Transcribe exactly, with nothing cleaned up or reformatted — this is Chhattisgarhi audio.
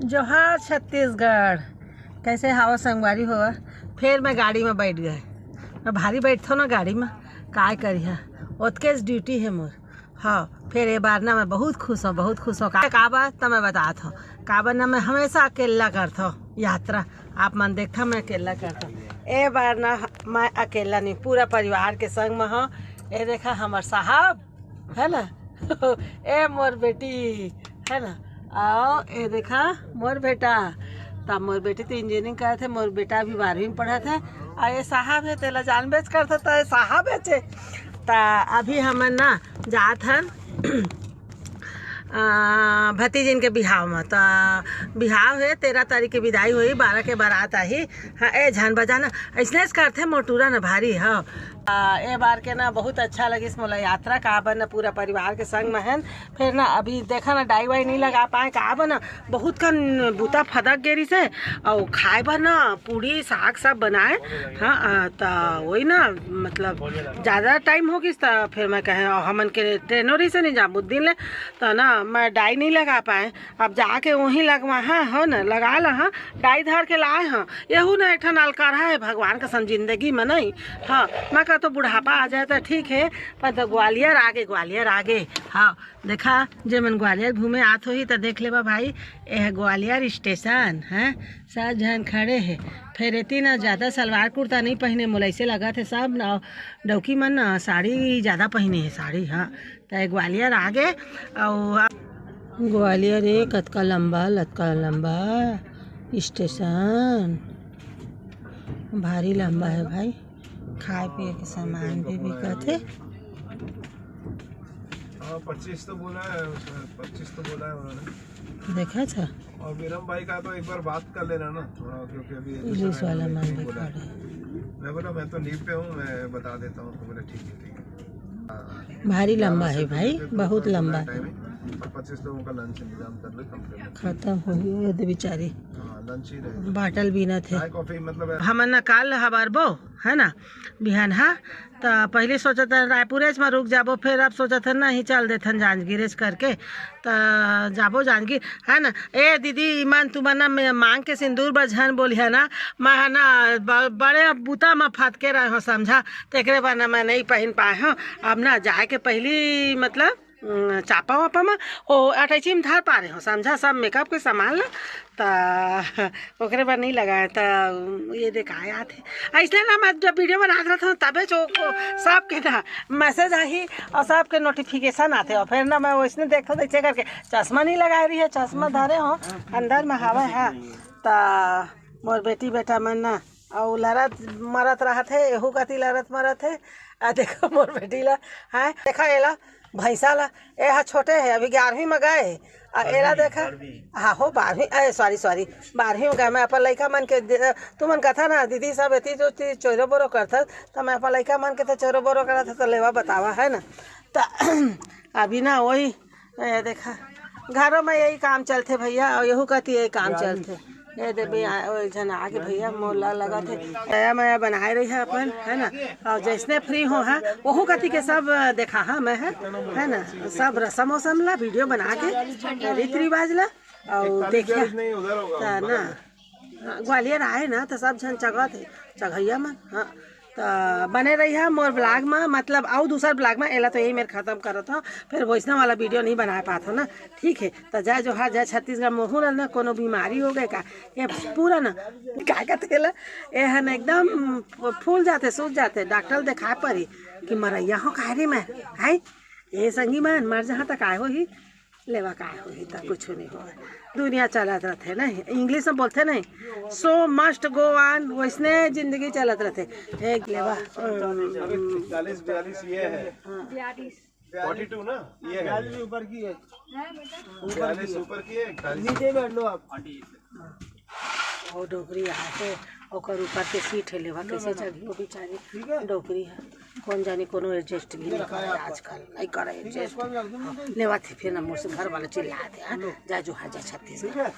जोहार छत्तीसगढ़। कैसे हवा संगवारी हो? फेर मैं गाड़ी में बैठ गए। मैं भारी बैठथो ना गाड़ी में, काय करिहा, ओतकेच ड्यूटी है मोर। हाँ, फेर ए बार ना मैं बहुत खुश हूँ, बहुत खुश हूँ। का, काबर त मैं बतात हूँ, काबर ना मैं हमेशा अकेला करथो यात्रा। आप मन देखथा मैं अकेला करथो, ए बार ना मैं अकेला नहीं, पूरा परिवार के संग में हूँ। ए देखा हमर साहब, है ना? ए मोर बेटी, है ना? आओ, ए देखा मोर बेटा। त मोर बेटी तो इंजीनियरिंग करत हे, मोर बेटा अभी बारहवीं में पढ़त हे। अउ ए साहब हे, तेला जानबेच करत हे, त ए साहब हे चे। त अभी हमन ना जात हन अ, भतीजिन के बिहाव म। त बिहाव हे, तेरह तारीख के विदाई होही, बारह के बारात आही। हाँ, ए झन बजा ना, अइसनेच करथे मोटूरा न भारी। हाँ, अ, ए बार के ना बहुत अच्छा लगिस मोला यात्रा, काबर न पूरा परिवार के संग में हन। फेर ना अभी देखा ना, डाई वाई नहीं लगा पाए, काबर न बहुत कन बूता फदक गे रिहिसे, अउ खाए बर ना पूड़ी साग सब बनाए। हाँ, अ, त वही ना, मतलब, ज़्यादा टाइम हो गिस, त फेर मैं कहे, अउ हमन के ट्रेनो रिहिसे नहीं जाबो दिन ले, त ना मैं डाई नहीं लगा पाए। अब जाके वहीं लगवा, हाँ, हो ना, लगा ला, हाँ, डाई धर के लाए, हाँ। यहू ना एक ठन अलकरहा है, भगवान कसम जिंदगी में नहीं। हाँ, मैं कहा तो बुढ़ापा आ जाए त ठीक है, पर तो ग्वालियर आगे, ग्वालियर आगे। हाँ, देखा, जे मन ग्वालियर घूमे आत होही त देख लेबा भाई, यह ग्वालियर स्टेशन है। सब झन खड़े हे। फेर एती ना ज़्यादा सलवार कुर्ता नहीं पहिने, मोला ऐसे लगत हे सब ना डौकी मन ना साड़ी ज़्यादा पहिने हे, साड़ी। हाँ, त ग्वालियर आगे। अउ ग्वालियर ए कतका लंबा, लतका लंबा स्टेशन, भारी लंबा है भाई। खाए पिए के सामान भी बिकत हे। हाँ, पच्चीस तो बोला है उसने, पच्चीस तो बोला है उन्होंने। देखा था। और विरम भाई का तो एक बार बात कर लेना ना थोड़ा, क्योंकि अभी पुलिस वाला नहीं, मान नहीं के बोला। खड़े। मैं बोला, "मैं तो लीव पे हूँ, मैं बता देता हूँ।" तो बोले, "ठीक है, ठीक है।" हाँ। भारी लंबा है भाई, बहुत लंबा। टाइम है, और पच्चीस लोगों का लंच इंतजाम कर लो, कम से कम। खत्म हो गई ये तो बेचारी। हाँ, लंच ही रहेगा। बाटल बीनत हे। चाय, कॉफी, मतलब, हमन ना काल हबरबो, है ना, बिहान, हाँ, त पहले सोचत हन रायपुरेच म रुक जाबो, फेर अब सोचत हन नहीं, चल देथन जांजगीरेच करके, त जाबो जांजगीर, है ना। ए दीदी, इमन तुमन ना मैं मांग के सिंदूर बर झन बोलिहा ना, मैं ह ना ब-, बड़े अब बुता म फतके रहे हो समझा, तेकरे बर ना मैं नहीं पहिन पाए हो। अब ना जाए के पहली मतलब उम, चापा वापा म ओ अटैची म धर पा रहे हो, समझा, सब मेकअप के सामान ला, त ओकरे बर नहीं लगाए, त ये देखाए आथे। ऐसने ना मैं जब वीडियो बनात रहत हूँ, तबे जो को, सबके ना मैसेज आही और सबके नोटिफिकेशन आथे, और फिर ना मैं वैसने देखो, ऐसे करके चश्मा नहीं लगाए रही है, चश्मा धरे हो अंदर में हवा है, त मोर बेटी बेटा मन ना अउ लड़त मरत रहत हे, एहू कति लड़त मरत हे। आ देखो मोर बेटी ला, हैं, देखा एला, भैंसा ला, ए हा छोटे हे, अभी ग्यारहवीं में गए हे। आ एला देखा, हाँ हो, बारहवीं, ए, सॉरी, सॉरी, बारहवीं में गए। मैं अपन लइका मन के दे-, तुमन कथा ना, दीदी सब एती जो ती चोरो बोरो करथस, त मैं अपन लइका मन के तो चोरो बोरो करत हस, त लेवा बतावा, है ना? त अभी ना वही ए, देखा, घरों में यही काम चलथे भैया, और यहू कति यही काम चलथे। ये दे भी आ-, ओ, एक झन आगे भैया, मोला लगत हे, नया मया बनाए रही है अपन, है ना? और जैसने फ्री हो, हाँ, वहू कति के सब, अ, देखा, हाँ, मैं है, है ना? सब रसम वसम ला वीडियो बना के, रीति रिवाज ला, और देखिया, नहीं, उधर होगा, त ना, बगल में। हाँ, ग्वालियर आए ना, त सब झन चघत हे, चघैया मन, हाँ। त बने रहिहा मोर ब्लॉग म, मतलब अउ दूसर ब्लॉग म, एला तो यही मेर खत्म करत हव, फिर वैसना वाला वीडियो नहीं बना पात हव ना, ठीक है। त जय जोहार, जय छत्तीसगढ़। मोहू ल ना कोनो बीमारी हो गए का, ये पूरा ना, का कहते ला, ये हन एकदम फूल जाथे, सूज जाथे, डॉक्टर दिखा परी कि मरैया हो काहे रे मैं, है? ये संगी मन, मर जहाँ त काय होही? लेवा काय होही त कुछ नहीं होय। दुनिया चलत रथे नहीं, इंग्लिश में बोलथे नहीं, so must go on, वैसने जिंदगी चलत रथे। एक लेवा, अम, चालीस बयालीस ये है। हाँ। फोर्टी टू ना, ये है। बयालीस ऊपर की है। बयालीस ऊपर की है, इकतालीस। नीचे बैठ लो आप। वो डोकरी आथे, ओकर ऊपर के सीट है, लेवा कैसे चढ़ी वो बेचारी। ठीक है। डोकरी है, कौन जाने कोनो एडजस्ट भी नहीं करे आजकल, नहीं करे एडजस्ट। लेवा थे फिर ना मोर से घर वाला चिल्लाथे, हाँ, जा जो हाँ जा छत्तीसगढ़।